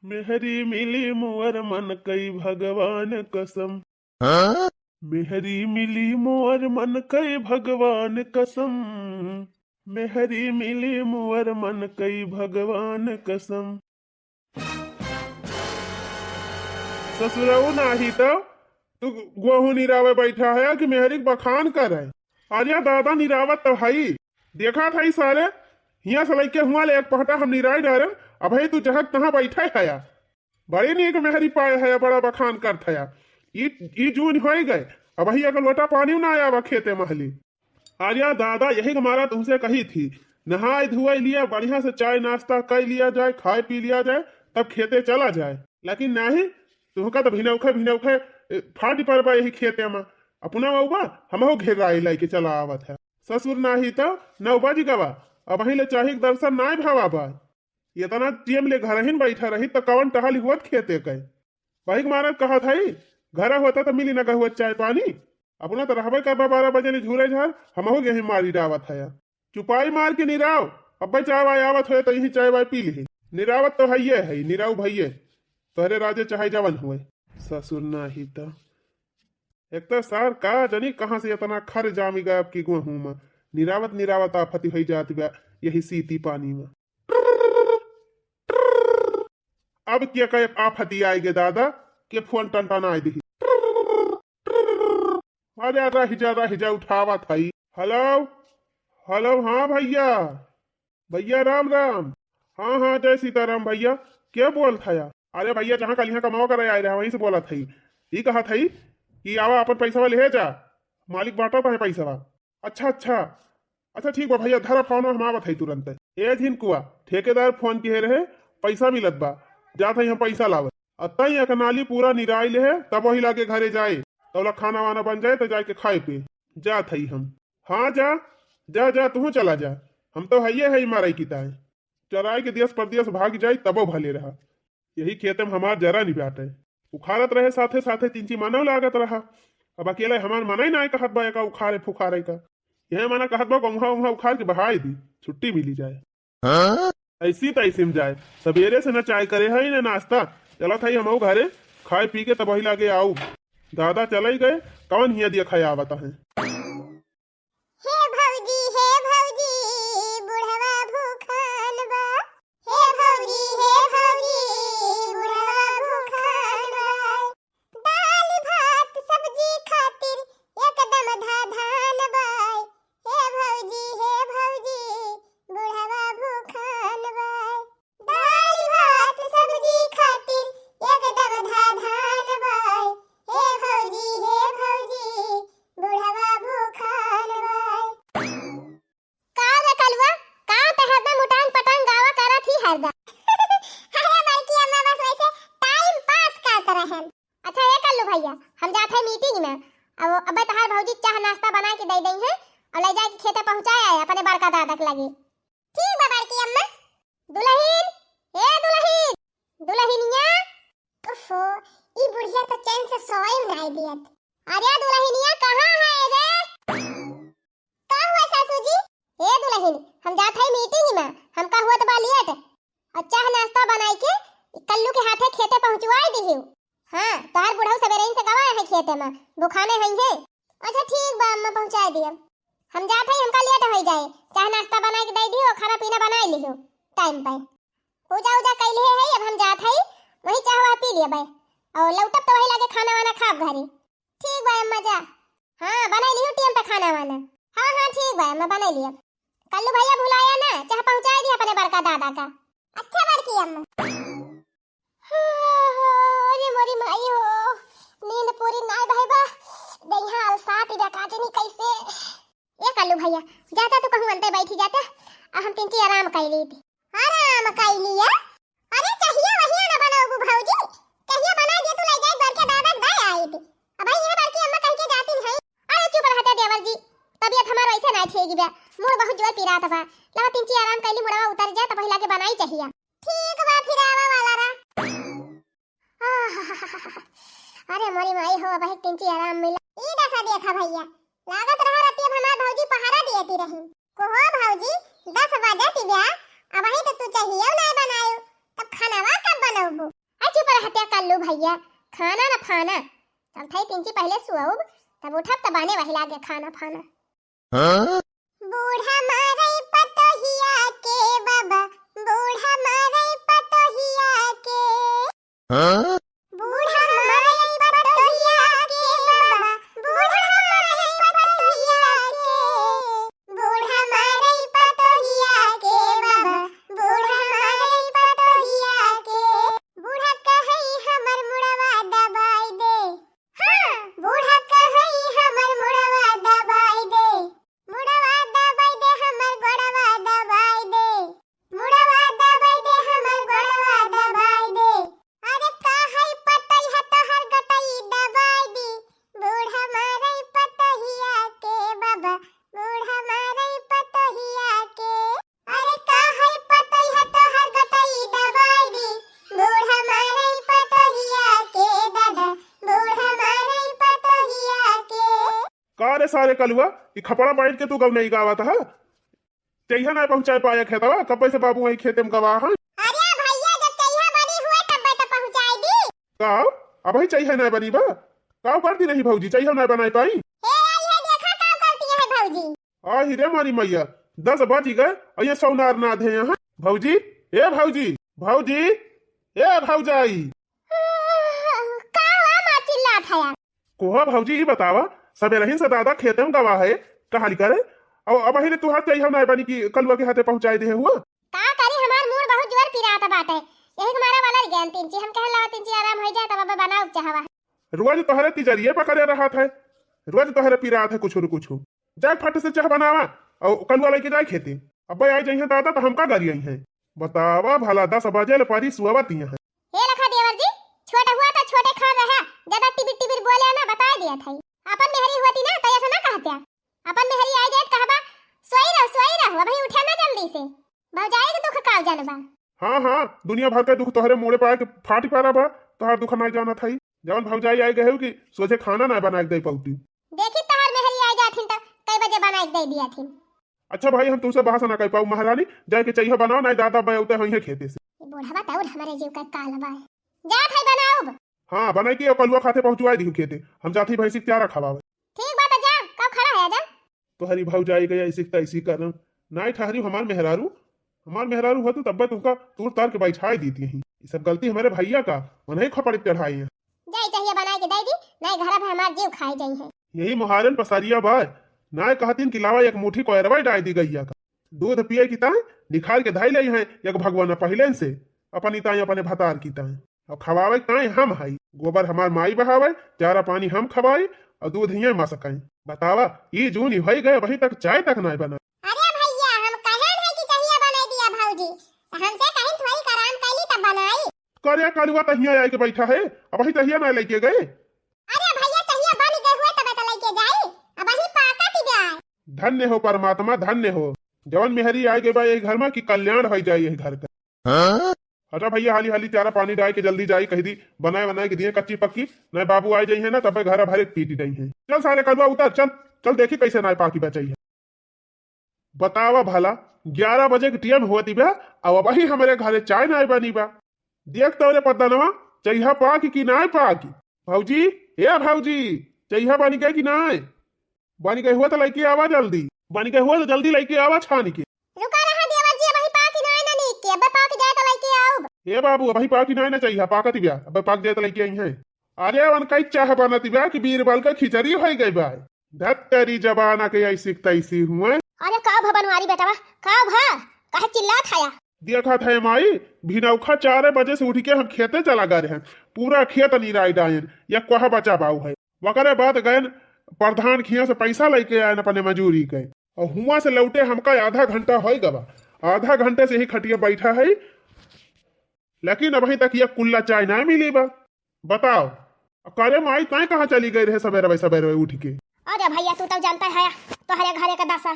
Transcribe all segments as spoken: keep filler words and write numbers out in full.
मेहरी मिली मोर मन कई भगवान कसम। मेहरी मिली मोर मन कई भगवान कसम। मेहरी मिली मोर मन कई भगवान कसम। ससुरऊ नाही त तू गोहूँ निरावे बैठा है कि मेहरी के बखान करे? अरे दादा, निरावत तो हई, देखा था ई सारे, हियाँ से लइके हुआँ ले एक पहटा हम निराई डारेन, अबही तू जहाँ तहाँ बैठे हया। बड़ी नीक मेहरी पाए हया, बड़ा बखान करत हया। ई, ई जून होई गए, अबही एक लोटा पानी ना आवा खेते महली। अरे दादा, यही के मारा तुमसे कही थी, नहाई धुआई लिया, बढ़िया से चाय नाश्ता कर लिया जाए, खाए पी लिया जाए, तब खेते चला जाए। लेकिन नहीं, तुमका तो भिनौखे भिनौखे, ए, फाटी पड़बा यही खेते में। अपना मऊबा हमहू घेराई लेके चला आवत है। ससुर नाही तो नौ बज गवा, अबही ले चाही के दर्शन नाय भवा बा। इतना टेम ले घर ही बैठा रही तो कौन टहल हुअत खेते के? वही के मारत कहत हई, घर होता तो मिली न गहुआ चाय पानी। अपना तो रहबे करबा बारह बजे ले झूरे झार, हमहू यही मारी डावत हया। चुपाई मार के निराव, अब्बे चाय वाय आवत होए तो यही चाय वाय पी लिही। निरावत तो हइये है, निराव भइये, तोहरे राजे चाहे जवन हुए। ससुर नाही तो एक तो सार का जनी कहाँ से इतना खर जामी गया आपकी गोहूँ में। निरावत निरावत आफती होई जात बा यही सीती पानी में। अब क्या कहे आफती आएगे दादा, के फोन टनटनाए दिही। अरे रह जा, रह जा, उठावत हई। हेलो, हेलो, हाँ भइया, भइया राम राम। हाँ, हाँ, जय सीताराम भइया, के बोलत हया? अरे भइया, जहाँ कल यहाँ कमावा करे आए रहे, वहीं से बोलत हई। ई कहत हई कि आवा अपन पैसवा लेहे जा, मालिक बाँटत है पैसवा। अच्छा, अच्छा, अच्छा, ठीक बा भइया, धरा फोन, हम आवत हई तुरंत। ए झिनकुआ, ठेकेदार फोन किहे रहे, पैसा मिलत बा, जात हई हम पैसा लावत। अतई एक नाली पूरा निराई लेहे, तब वही लागे घरे जाए, तौला खाना वाना बन जाए तो जाए के खाए पे जात हई हम। हाँ जा, जा, जा, तू चला जा, हम तो हइये हई मारे की ताए। चराए के देश परदेश भाग जाई तबो भले रहा। यही खेते में हमार जरा नहीं बाटे। उखाड़त रहे साथे साथे चिंची मानव लागत रहा। अब अकेले हमार मनई ना कहत बा एका उखाड़े फुखारे का। यह मना कहत बा गौहा उहा उखाड़ के बहाई दी, छुट्टी मिली जाए। हाँ? ऐसी तैसी में जाए, सवेरे से न चाय करे है न नाश्ता। चलत हई हमहू घरे, खाए पी के तब वही लागे आऊ। दादा चले गए, कौन हिया दिया खाए आवत है। हे भौजी, हे भौजी, बुढ़वा भूखान बा। हे भौजी, हे भौजी, बुढ़वा भूखान बा। दाल भात सब्जी खातिर एकदम धाधान बा। हे भौजी, हे भौजी, बुढ़वा भूखान बा। दाल भात सब्जी खातिर एकदम धाधान बाय। हे भौजी, हे भौजी, बुढ़वा भूखान बाय। का रे कलुआ, का ते हरदम उटांग पटांग गावा करत ही हरदम? अरे बड़की अम्मा, बस वैसे टाइम पास करत रहन। अच्छा ए कल्लू भैया, हम जात है मीटिंग में। अब अबे तहार भौजी चाह नाश्ता बना के दे दई है और ले जाके खेते पहुँचाए आए अपने बड़का दादा के लगे। ठीक बा बड़की अम्मा। दुलहिन, ए दुलहिन, दुलहिनिया। उफो, ई बुढ़िया तो चैन से सोए नाई दियत। अरे दुलहिनिया कहाँ है रे? का हुआ सासू जी? ए दुलहिन, हम जात है मीटिंग में, हमका हुआ तो बा लेट। और चाह नाश्ता बनाई के कल्लू के हाथे खेते पहुँचवाई दिहियो। हाँ, तोहार बुढ़ऊ सवेरे ही से गवा है खेते में, भुखाने हई है। अच्छा ठीक बा अम्मा, पहुँचाए दियब। हम जात हई, हमका लेट होई जाए, चाह नाश्ता बनाए के दे दियो, खाना पीना बनाए लियो टाइम पे। पूजा उजा कैले है, अब हम जात हई, वही चाह वाह पी लेबै और लौटब तो वही लागे खाना वाना खाब घरे। ठीक बा अम्मा, जा। हाँ, बनाए लियो टाइम पे खाना वाना। हाँ हाँ ठीक बा अम्मा, बनाए लियब। कल्लू भैया भुलाया ना, चाह पहुँचाए दिया अपने बड़का दादा का। अच्छा बड़की अम्मा। अरे मोरी माई हो, नींद पूरी नाय भई बा, देहिया अलसात बा, का जनी कैसे। ए कल्लू भैया, जाता तू कहूँ अंते बैठी जाता, आ हम तिनकी आराम कर ली थी। आराम कर लिया? अरे चाहिए वही ना बनाऊ भौजी, चाहिए बना दे तू ले जाए घर के दादा दे आई थी। अब भाई ये बड़की अम्मा कह के जाती नहीं। अरे चुप रहते देवर जी, तबीयत हमार वैसे ना ठीक बा, मुड़ बहुत जोर पिरात बा, लगा तिनकी आराम कर ली, मुड़वा उतर जा, तब वही लागे बनाई चाहिए। ठीक बा, फिर आवा वाला रा। आहाहाहा। अरे मोरी माई हो, अबही तिनची आराम मिला। ई दशा देखा भैया, लागत रहा रतिया हमार भौजी पहारा दियती रही। को हो भौजी, दस बजे ती ब्या, अबही तो तू चाहिए ना बनायो, तब खाना नवा कब बनउबू? आ चुप रहत्या कल्लू भइया, खाना न फाना। चलत हई तिनची पहिले सुअउब, तब उठब तब बने वही लागे खाना फाना। हाँ? बूढ़ा मारई पतोहिया के बाबा, बूढ़ा मारई पतोहिया के। हाँ? बूढ़ा मारई पतोहिया के बाबा, बूढ़ा मारई पतोहिया के। बूढ़ा मारई पतोहिया के बाबा, बूढ़ा मारई पतोहिया के। बूढ़ा कहई हमर मुड़वा दबाई दे। हाँ, बूढ़ा कहई हमर मुड़वा दबाई दे। मुड़वा दबाई दे, हमर गोड़वा दबाई दे। मुड़वा दबाई दे, हमर गोड़वा दबाई दे। अरे कहई पतई है तोहर गटई दबाई दी। बूढ़ा मारई पतोहिया के बाबा, बूढ़ा मारई पतोहिया के। अरे कहई पतई है तोहर गटई दबाई दी। बूढ़ा मारई पतोहिया के दादा, बूढ़ा मारई पतोहिया के। का रे सारे कलुआ, ई खपड़ा बांध के तू गवनई गावत ह? चइहा नाय पहुँचाए पाया खेतवा, कब्बे से बाबू वहीं खेते में गवा हैं। अरे भइया, जब चइहा बनी हुए तब्बे तो पहुँचाई दी। का? अबही चइहा नाय बनी बा? का करती रही भौजी, चइहा नाय बनाए पाई? हे आई है, देखा का करती है भौजी। आ ही रे मारी मैया, दस बज गए और ये सौनार ना दे यहाँ। भौजी, ए भौजी, भौजी, ए भौजाई। का हुआ माँ चिल्लात है यार? कोहा भौजी, ई बतावा, सबेरहिन से दादा खेते में गवा है, कहानी करे, और अबही ले तुहार चइहा नाय बनी कि कलुआ के हाथे पहुँचाए दे हुआ? का करी, हमार मूड़ बहुत जोर पिरात बाटे, यही के मारा वाला ज्ञान तिनची, हम कहन लावा तिनची आराम हो जाए तब अब बनाउब चहवा। रोज तोहरे तिजरिए पकड़े रहत है, रोज तोहरे पिरात है कुछ न कुछ। जाए फट से चाह बनावा और कलुआ लेके जाए खेते। अब्बे आई जइहें दादा तो हमका गरियाई हैं। बतावा भला, दस बजे ले परी सुअवत यहाँ। हे लखा देवर जी, छोट हुआ तो छोटे खान रहा, ज्यादा टिबिर टिबिर बोले ना, बताए दिया था। अपन मेहरी हुआ थी ना तो ऐसा ना कहत्या। अपन मेहरी आई जाए तो कहबा, "सोई रहो, सोई रहो, अबही उठे ना जल्दी से।" भौजाई के दुख काव जानबा। हाँ, हाँ, दुनिया भर के दुख तोहरे मोड़े पाए के फाटी पारा बा, तोहार दुख नाई जानत हई। जवन भौजाई आई गए हो कि सोझे खाना ना बना के दे पौती। देखी तोहार मेहरी आई जाथिन त कई बजे बना के दे दियाथिन। अच्छा भाई, हम तुमसे बहस ना कर पाऊ महारानी, जाए के चइहा बनाओ, नाई दादा बे उते होइहे खेते से। ये बुढ़वा तो और हमारे जीव का काल बा। जा भाई बनाओ। हाँ, बनाई के कलुआ खाते पहुँचवाई दी खेते, हम जाती भैंसी के चारा खवावे। ठीक बात है, जा, कब खड़ा है, जा। तोहरी भौजाई गया ऐसी तैसी करन। नाई ठहरी हमार मेहरारू, हमार मेहरारू होती तब्बे तुमका तूर तार के बैठाई देती हैं। ये सब गलती हमारे भैया का, उन्हें खपड़ चढ़ाई है। जाई चाहिए बनाए के दे दी, नहीं घर में हमार जीव खाए जाई है। यही मोहारन पसरिया बाय, नाय कहतीन कि लावा एक मुट्ठी कोयरवा डाल दी गैया का। दूध पिए की ताई निखार के धाई लई है, एक भगवान पहले से, अपनी ताई अपने भतार की ताई। अब खवावे ताई हम हई, गोबर हमार माई बहावे, चारा पानी हम खवाई और दूध हिये मसकाई। बतावा, ई जून ही होई गए, अबही तक चाय तक नाय बना। अरे भैया, हम कहन है कि चहिया बनाई दिया भौजी, तो हमसे कहीं थोड़ी कराम कैली तब बनाई। करे कलुआ तहिया आए के बैठा है, अबही तहिया ना लेके गए। अरे भैया, चहिया बन गए हुए तबे तो लेके जाई, अबही पाकत ही जाए। धन्य हो परमात्मा, धन्य हो, जवन मेहरी आए के बा यही घर में कि कल्याण हो जाए यही घर का। हाँ? अच्छा भैया, हाली हाली चारा पानी डाल के जल्दी जाई, कह दी बनाए बनाए के दिए कच्ची पक्की, नहीं बाबू आ जाई है ना, तब घर भरे पीटी रही है। चल सारे कलुआ उतर, चल, चल देखी कैसे नाय पाकी बचाई है। बतावा भला, ग्यारह बजे के टाइम होती बा, अब वही हमारे घरे चाय नाय बनी बा। देख तो रे पद्दनवा, चइहा पाकी कि नाय पाकी? भौजी, ए भौजी, चइहा बनी गए कि नाय? बनी गए हुआ तो लइके आवा जल्दी, बनी गए हुआ तो जल्दी लइके आवा छानी के। रुका रहा देवर जी, अबही पाकी नाय ना नीक के, अबे पाकी जाए तो लइके आउब। ए बाबू, अबही पाकी नाय ना चइहा, पाकत बिया, अबे पाक जाए तो लइके आई है। अरे उनका ही चाह बनत बिया कि बीरबल का खिचड़ी होई गई बा। धत तेरी जबाना के ऐसी तैसी हुए। अरे का भा बनवारी बेटवा, का भा, काहे चिल्लात हया? देखत है माई, भिनौखा चार बजे से उठ के हम खेते चला गए हैं, पूरा खेत निराई डायन, या कोहा बचा बाऊ है। वकरे बाद गए प्रधान खिया से पैसा लेके आए अपने मजूरी के, और हुआ से लौटे हमका आधा घंटा होई गवा। आधा घंटे से ही खटिया बैठा है, लेकिन अबही तक ये कुल्ला चाय ना मिली बा। बताओ, करे माई, तैं कहाँ चली गई रहे सबेरे सबेरे उठ के? अरे भैया, तू तो जानता है तोहरे घरे का दशा,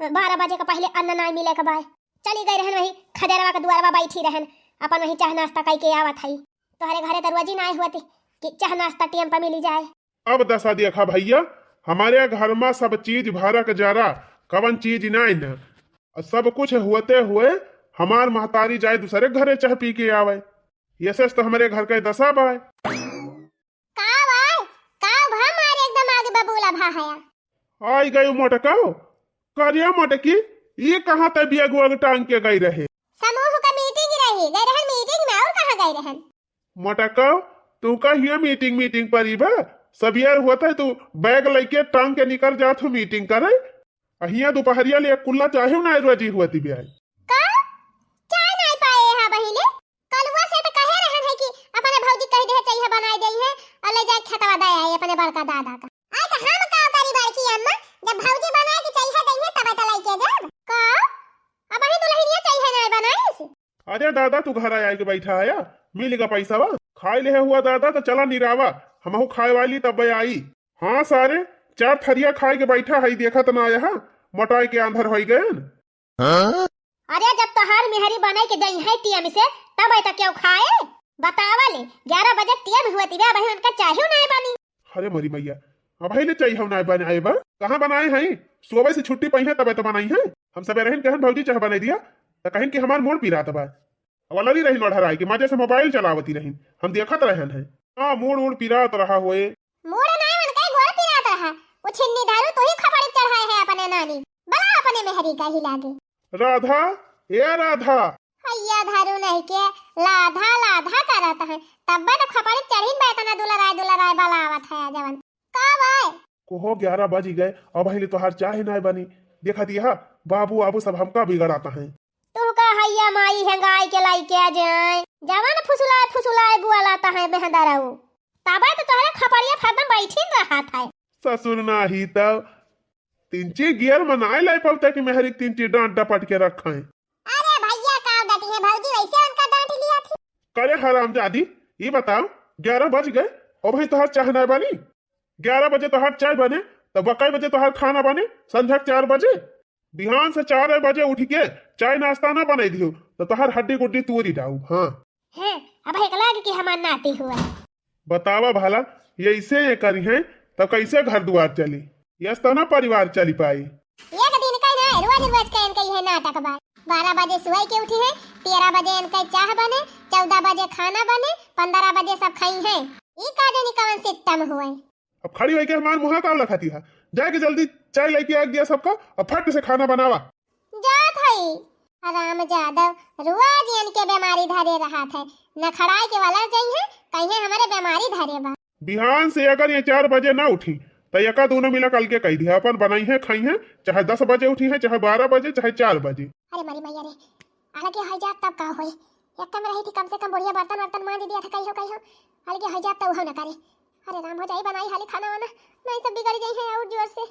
बारह बजे के पहले अन्न ना मिले के बाय। चली गई रहन वही खदेरवा के दुआरवा बैठी रहन, अपन वही चाह नाश्ता कई के आवत हई। तोहरे घरे तो रोजी ना हुआ थी कि चाह नाश्ता टेम पर मिली जाए। अब दशा देखा भैया, हमारे घर में सब चीज भरक जरा, कवन चीज नाय न। और सब कुछ होते हुए हमार महतारी जाए दूसरे घरे चाह पी के आवे। यसेस तो हमरे घर के दशा बाय। का बाय? का भा मारे एकदम आगे बबूला भा हया? आई गई मोटकाओ। करिया मोटकी, ये कहाँ ते बियग उयग टांग के गई रहे? समूह का मीटिंग रही, गए रहन मीटिंग में, और कहाँ गए रहन? मोटकाओ, तू का हिया मीटिंग, मीटिंग पर ही बा? सबियर होत है, तू बैग लेके टांग के निकर जात हो मीटिंग करे। अहिया दोपहरिया ले कुल्ला चाहे ना रोजी हुआ ती ब्याय। का? चाय नाई पाए हा बहिले? कलुआ से तो कहे रहन है कि अपने भौजी कह दे चाहिए बनाए दे है और ले जाए खेतवा दे आए अपने बड़का दादा का। आई तो हम का करी बड़की अम्मा, जब भौजी बनाए के चाहिए दे है तब तो लेके जाब। का? अब ही दुल्हनिया चाहिए ना बनाइस? अरे दादा, तू घर आए के बैठा आया, मिल गा पैसा बा, खाए ले हुआ दादा, तो चला निरावा, हमहू खाए वाली तब आई। हाँ सारे, चार थरिया खाए के बैठा है, देखत ना आया हा, मोटाए के आंधर होई गए। अरे जब तोहार मेहरी बने के गई है टीएम से, तब ऐसा क्यों खाए? बतावा ले, ग्यारह बजे टीएम हुआ तिबे, अबही उनका चाहिए ना बनी। अरे मरी मैया, अबही ले चाहिए ना बनाए बा? कहाँ बनाए हैं? सुबह से छुट्टी पाई है तब तो बनाई है। हम सब रहन कहन भौजी चाह बनाई दिया, तो कहन कि हमार मूड पिरात बा। अब अलरी रही नोढ़र आए के मजे से मोबाइल चलावती रही, हम देखत रहन है। हाँ, मूड उड़ पिरात रहा होए। मूड नहीं उनका ही गोड़ पिरात रहा, वो छिन्नी धारू तू ही खपड़ी चढ़ाए है अपने नानी, बला अपने मेहरी का ही लागे। राधा, ए राधा। हैया धारू नहीं के लाधा लाधा करत है, तब तो खपड़ी चढ़ीन बा इतना दुलराय दुलराय बलावत है जवन। का बाय? कोहो ग्यारह बजी गए, अबही ले तोहार चाहे नाय बनी। देखा दिया, बाबू आबू सब हमका बिगड़ाता है। तू का हैया माई है गाय के लाई के आ जाए, जवन फुसुलाए फुसुलाए बुआलाता है बेहदरऊ। तबे तो तोहरे खपड़िया फरदम बैठीन रहा था। ससुर नाही तब तिनची गियर में नाय लाई पवता कि मेहरी के तिनची डांट डपट के रखा है। अरे भैया का डटी है भौजी, वैसे उनका डांट लिया थी। करे हरामजादी, ये बताओ, ग्यारह बज गए, अबही तोहार चाह नाय बनी? ग्यारह बजे तोहार चाय बने, तो कै बजे तोहार खाना बने? संध्या के चार बजे। बिहान से चार बजे उठ के चाय नाश्ता ना बनाई दियो, तो तोहार हड्डी गुड्डी तूरी डाऊ। हाँ। हैं, अब एक लाग के हमार नाती हुआ। बतावा भला, ये ऐसे ये करी हैं, तो कैसे घर दुआर चली? यस तो ना परिवार चली पाई। एक दिन का ना, रोज रोज का इनका ये नाटक बा। बारह बजे सुबह के उठी है, तेरह बजे इनका चाह बने, चौदह बजे खाना बने, पन्द्रह बजे सब खाई हैं। ई का जानी कवन सिस्टम हुए। अब खड़ी होइके हमार मुँहा का लखाती है? जाके जल्दी चाय लेके आ दिया सबका, अब फट से खाना बनावा। जात हई। राम यादव, रोज इनके बीमारी धरे रहत है, न खड़ाए के वाला जई है, कहीं हमारे बीमारी धरे बा। बिहान से अगर ये चार बजे ना उठी, तो एका दोनों मिला कल के कह दिया, अपन बनाई है, खाई है, चाहे दस बजे उठी है, चाहे बारह बजे, चाहे चार बजे। अरे मरी मैया रे, अलगे हो जात तब का होई? एक में रही थी, कम से कम बुढ़िया बर्तन वर्तन मांज दिया था, कहियो कहियो अलगे हो जात तो उहो न करे। अरे राम, हो जाई बनाई हाली खाना वाना, नहीं सब बिगड़ गई है और जोर से।